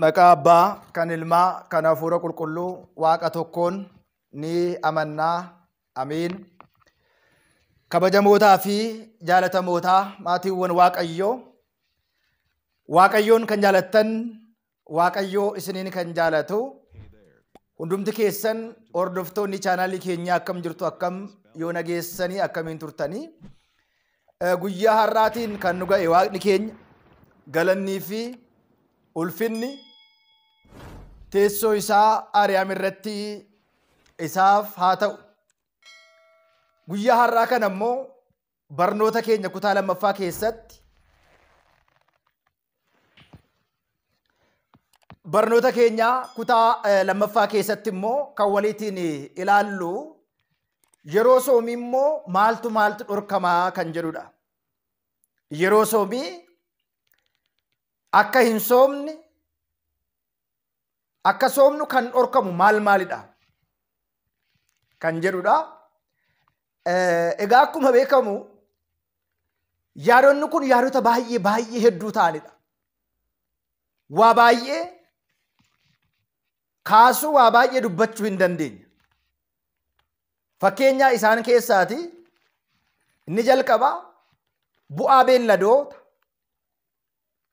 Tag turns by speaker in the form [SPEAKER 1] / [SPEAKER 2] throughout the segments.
[SPEAKER 1] Maqaa Abbaa kan Ilmaa kan Hafuura Qulqulluu Waaqa tokkoon ni amannaa. Amiin. Kabajamootaa fi jaalatamootaa maatiiwwan Waaqayyoo, Waaqayyoon kan jaalattan, Waaqayyoo isiniin kan jaalatu, hundumti keessan hordoftoonni chaanaalii keenyaa akkam jirtu, akkam yoo nageessanii, akkamiin turtanii? Guyyaa har'aatiin kan nu ga'e Waaqni keenya galannii fi ulfinni teessoo isaa Ariyaam irratti isaaf haa ta'u. Guyyaa har'aa kana immoo barnoota keenya kutaa lammaffaa keessatti barnoota keenya kutaa lammaffaa keessatti immoo kan waliitiin ilaallu yeroo soomii immoo maaltu maaltu dhorkamaa kan jedhudha. Yeroo soomii akka hin soomne, akka soomnu kan dhorkamu maal maalidha kan jedhudha. Egaa akkuma beekamu yaadonni kun yaadota baay'ee baay'ee hedduu ta'anidha. Waa baay'ee kaasuu, waa baay'ee dubbachuu hin dandeenye. Fakkeenya isaan keessaati inni jalqaba bu'aa beelladoota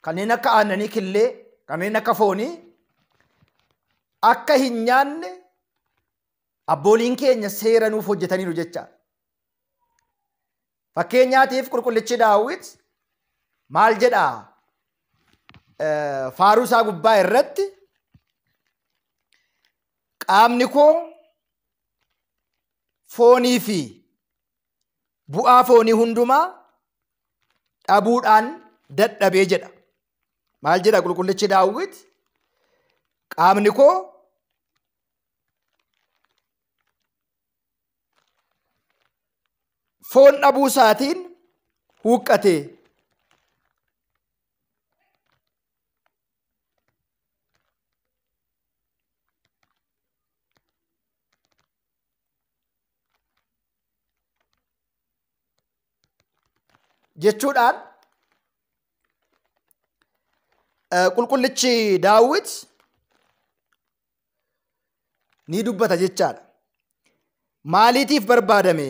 [SPEAKER 1] kanneen akka aannanii killee, kanneen akka foonii akka hin nyaanne abbooliin keenya seera nuuf hojjetaniiru jechaadha. Fakkeenyaatiif qulqullichi Daawit maal jedhaa? Faaruu isaa gubbaa irratti qaamni koo foonii fi bu'aa foonii hundumaa dhabuudhaan dadhabee jedha. Maal jedha qulqullichi Daawit? Qaamni koo foon dhabuu isaatiin huuqqate. Jechuudhaan qulqullichi Daawit ni dubbata jechaadha. Maaliitiif barbaadame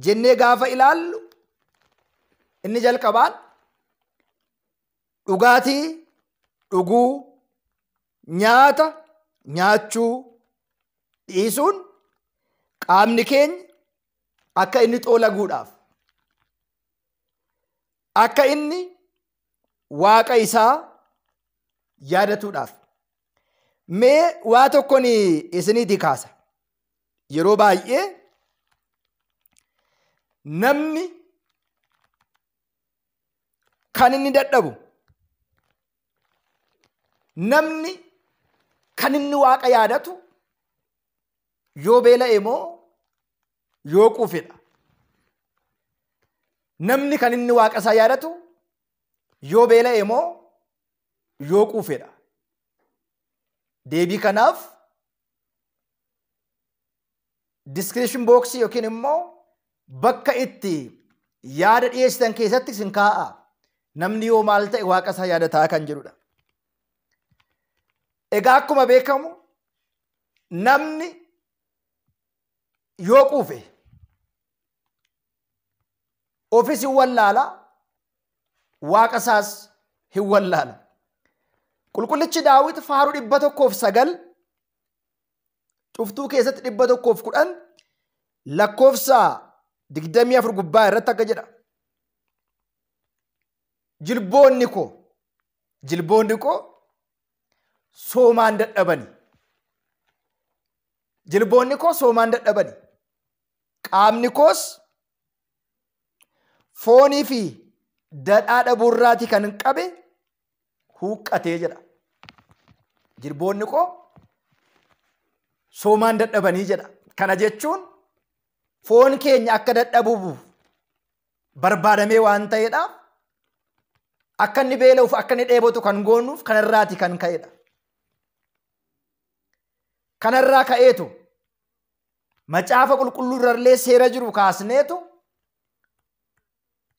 [SPEAKER 1] jennee gaafa ilaallu inni jalqabaan dhugaatii dhuguu, nyaata nyaachuu dhiisuun qaamni keenya akka inni xoolaguudhaaf, akka inni Waaqa isaa yaadatuudhaaf. Mee waa tokkoon isiniitii kaasa. Yeroo baay'ee namni kan inni dadhabu, namni kan inni Waaqa yaadatu yoo beela'e moo yoo quufedha. Namni kan inni Waaqa isaa yaadatu yoo beela'e moo yoo quufedha. Deebii kanaaf description box yookiin immoo bakka itti yaada dhiyeessitan keessatti isin kaa'a. Namni yoo maal ta'e Waaqa isaa yaadataa kan jedhudha. Egaa akkuma beekamu namni yoo quufe ofis hin wallaala, Waaqa isaas hin wallaala. Qulqullichi Daawit faaruu 109 cuftuu keessatti 110 lakkoofsa 24 gubbaa irratti akka jedha. Jilboonni koo soomaan dadhabani. Jilboonni koo soomaan dadhabani. Qaamni koos foonii fi dhadhaa dhabuurraatii kan qabe huuqqatee jedha. Jilboonni koo soomaan dadhabanii jedha. Kana jechuun foon keenya akka dadhabuuf barbaadamee waan ta'eedhaaf akka inni beela'uuf akka inni dheebotu kan goonuuf kanarraati kan ka'edha. Kanarraa ka'eetu macaafa qulqulluu irrallee seera jiru kaasneetu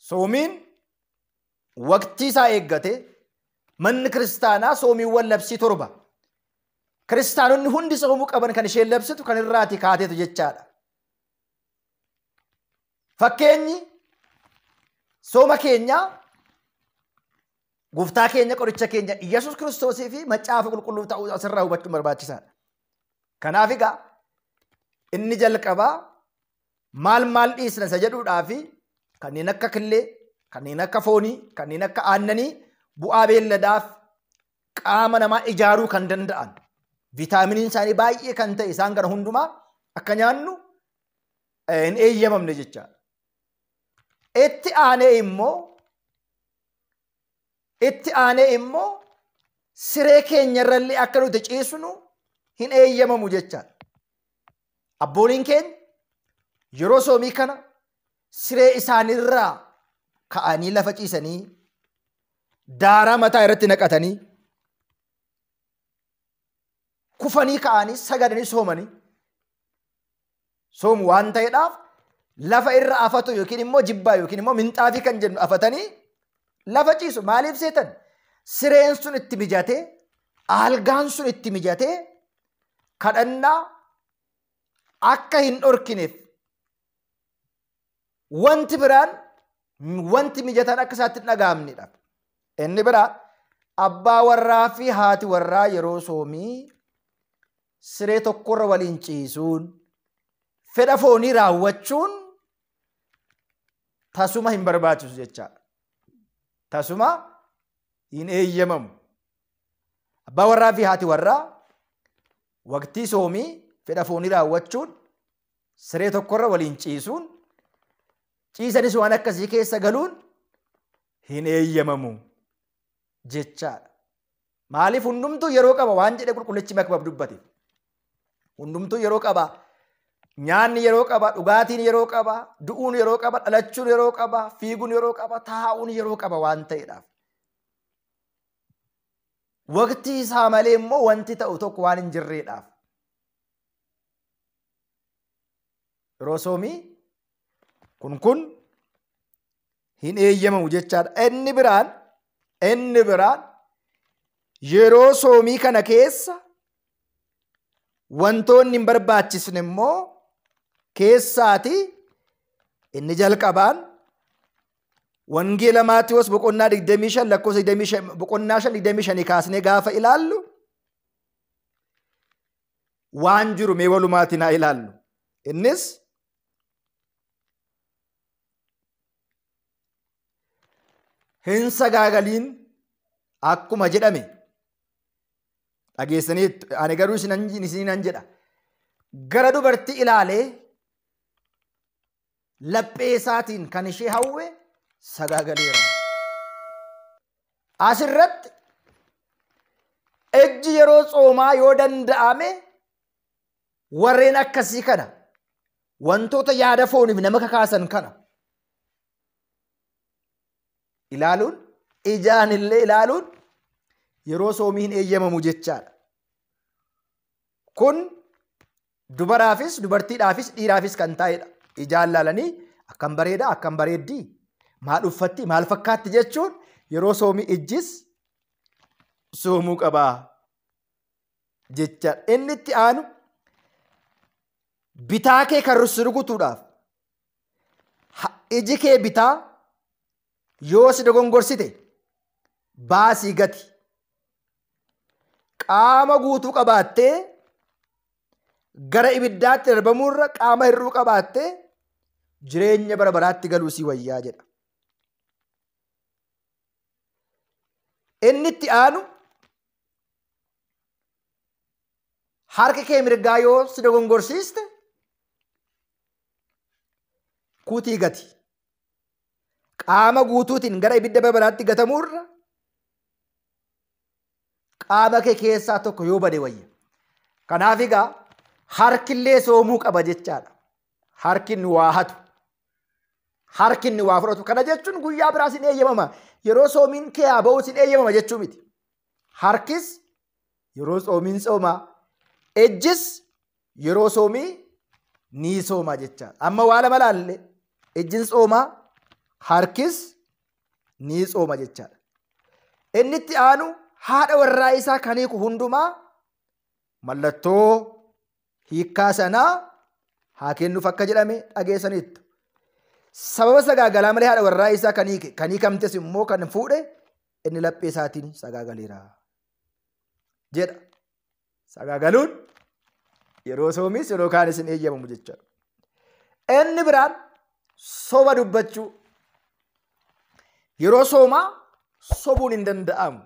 [SPEAKER 1] soomiin waqtii isaa eeggate Manni kiristaanaa soomiiwwan labsii 7 kiristaanonni hundi soomuu qaban kan isheen labsitu kan irraati kaateetu jechaadha. Fakkeenyi sooma keenya gooftaa keenya qoricha keenya Iyyasuus Kiristoosii fi macaafa qulqulluu ta'uu asirraa hubachuun barbaachisaadha. Kanaaf egaa inni jalqabaa maal maal dhiisna isa jedhuudhaa fi kanneen akka killee, kanneen akka foonii, kanneen akka aannanii bu'aa beelladaaf qaama namaa ijaaruu kan danda'an viitaaminiin isaanii baay'ee kan ta'e isaan kana hundumaa akka nyaannu hin eeyyamamne jechaadha. Itti aanee immoo siree keenyarrallee akka nuti ciisnu hin eeyyamamu jechaadha. Abbooliin keenya yeroo soomii kana siree isaanirraa ka'anii lafa ciisanii daaraa mataa irratti naqatanii kufanii ka'anii sagadanii soomanii soomu waan ta'eedhaaf lafa irra afatu yookiin immoo jibbaa yookiin immoo minxaafii kan jennu afatanii lafa ciisu. Maaliif seetan? Sireen sun itti mijatee, algaan sun itti mijatee kadhannaa akka hin dhorkineef wanti biraan wanti mijataan akka isaatti hin dhaga'amnedha. Inni biraa abbaa warraa fi haati warraa yeroo soomii siree tokkorra waliin ciisuun fedha foonii raawwachuun tasuma hin barbaachisu jechaadha. Tasuma hin eeyyamamu. Abbaa warraa fi haati warraa waqtii soomii fedha foonii raawwachuun siree tokkorra waliin ciisuun ciisanis waan akkasii keessa galuun hin eeyyamamu jechaadha. Maaliif hundumtuu yeroo qaba waan jedhe qulqullichi Makbab dubbate. Hundumtuu yeroo qaba. Nyaanni yeroo qaba, dhugaatiin yeroo qaba, du'uun yeroo qaba, dhalachuun yeroo qaba, fiiguun yeroo qaba, taa'uun yeroo qaba waan ta'eedhaaf. Waqtii isaa malee immoo wanti ta'u tokko waan hin jirreedhaaf. Yeroo soomii kun hin eeyyamamu jechaadha. Inni biraan yeroo soomii kana keessa wantoonni hin barbaachisne immoo keessaati inni jalqabaan Wangeela Maatiyoos boqonnaa 25 lakkoofsa 25 boqonnaa 5 25 kaasnee gaafa ilaallu waan jiru mee walumaatiin haa ilaallu. Innis hin sagaagaliin akkuma jedhame dhageessanii ani garuu isiniin jedha. Gara dubartii ilaalee laphee isaatiin kan ishee hawwe sagaagaleera. Asirratti ejji yeroo tsoomaa yoo danda'ame warreen akkasii kana wantoota yaada fooniif nama kakaasan kana ilaaluun ijaan illee ilaaluun yeroo soomii hin eeyyamamu jechaadha. Kun dubaraafis dubartiidhaafis dhiiraafis kan taa'edha. Ijaan laalanii akkam bareeda akkam bareeddii maal uffatti maal fakkaatti jechuun yeroo soomii ijjis soomuu qabaa jechaadha. Inni itti aanu bitaa kee kan rukutuudhaaf iji kee bitaa yoo si dogongorsite baasii gati. Qaama guutuu qabaattee gara ibiddaatti darbamuurra qaama hir'uu qabaattee jireenya bara baraatti galuu si wayyaa jedha. Inni itti aanu harka kee mirgaa yoo si dogongorsiiste kutii gati. Qaama guutuutiin gara ibidda bara baraatti gatamuurra qaama kee keessaa tokko yoo bade wayya. Kanaaf egaa harkillee soomuu qaba jechaadha. Harki inni waa hatu. Harki inni waa fudhatu. Kana jechuun guyyaa biraas hin eeyyamama. Yeroo soomiin kee haa ba'uus hin eeyyamama jechuu miti. Harkis yeroo soomiin soomaa. Ejjis yeroo soomii ni sooma jechaadha. Amma waa lama laalle ejjin soomaa harkis ni sooma jechaadha. Inni itti aanu haadha warraa isaa kan hiiku hundumaa mallattoo hiikkaa sanaa haa kennuuf akka jedhame dhageessaniittu. Sababa sagaagalaa malee haadha warraa isaa kan hiike kan hiikamtes immoo kan fuudhe inni laphee isaatiin sagaagaleera jedha. Sagaagaluun yeroo soomis yeroo kaanis hin eeyyamamu jechuudha. Inni biraan soba dubbachuu. Yeroo soomaa sobuun hin danda'amu.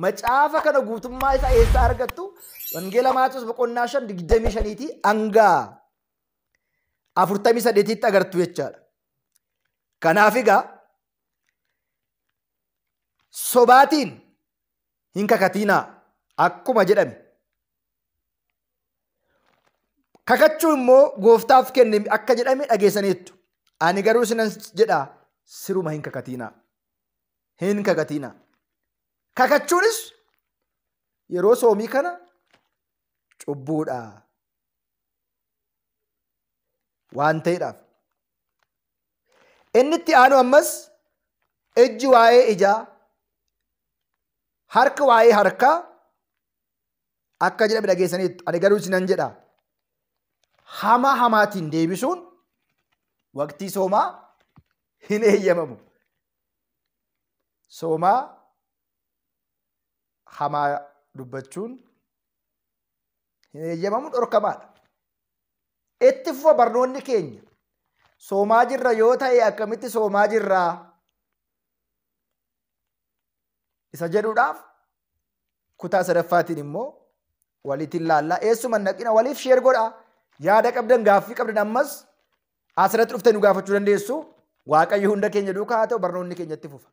[SPEAKER 1] Macaafa kana guutummaa isaa eessaa argattu? Wangeela Maatewos boqonnaa 5 25 hanga 48tti agartu jechaadha. Kanaaf egaa sobaatiin hin kakatinaa akkuma jedhame. Kakachuu immoo gooftaaf kenne akka jedhame dhageessaniittu. Ani garuu isinan jedha, siruma hin kakatinaa. Hin kakatinaa. Kakachuunis yeroo soomii kana cubbuudha waan ta'eedhaaf. Inni itti aanu ammas ijji waa'ee ijaa, harka waa'ee harkaa akka jedhame dhageessaniittu. Ani garuu isinan jedha, hamaa hamaatiin deebisuun waqtii soomaa hin eeyyamamu. Soomaa hamaa dubbachuun hin eeyyamamu, dhorkamaadha. Itti fufa barnoonni keenya. Soomaa jirra yoo ta'e akkamitti soomaa jirraa? Isa jedhuudhaaf kutaa sadaffaatiin immoo walitti ilaallaa. Eessuma naqina waliif sheer godhaa. Yaada qabdan, gaaffii qabdan ammas asirratti dhuftanii nu gaafachuu dandeessu. Waaqayyo hunda keenya duukaa haa ta'u, barnoonni keenya itti fufa.